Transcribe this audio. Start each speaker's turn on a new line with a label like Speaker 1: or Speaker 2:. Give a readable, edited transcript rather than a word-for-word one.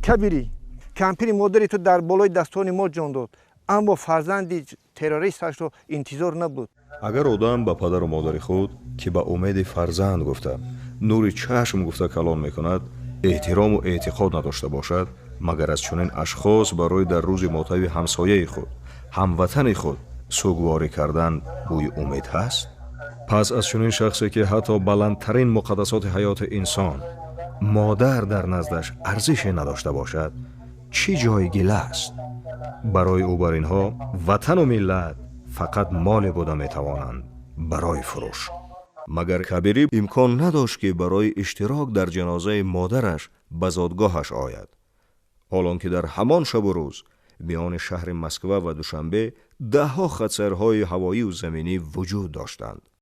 Speaker 1: Кабирӣ, кампири модари ту дар болои дастони мо ҷон дод, аммо фарзанди террористашро интизор набуд.
Speaker 2: Агар одам ба падару модари худ, ки ба умеди фарзанд гуфта, нури чашм гуфта калон мекунад, эҳтирому эътиқод надошта бошад, магар аз чунин ашхос барои дар рӯзи мотави ҳамсояи худ, ҳамватани худ сугворӣ кардан бӯи умед ҳаст? Пас аз чунин шахсе, ки ҳатто баландтарин муқаддасоти ҳаёти инсон, модар, дар наздаш арзише надошта бошад, чӣ ҷои гила аст? Барои ӯ бар инҳо ватану миллат фақат моле буда метавонанд барои фурӯш. Магар Кабирӣ имкон надошт, ки барои иштирок дар ҷанозаи модараш ба зодгоҳаш ояд, ҳолон ки дар ҳамон шабу рӯз миёни шаҳри Москва ва Душанбе даҳҳо хатсайрҳои ҳавоию заминӣ вуҷуд доштанд?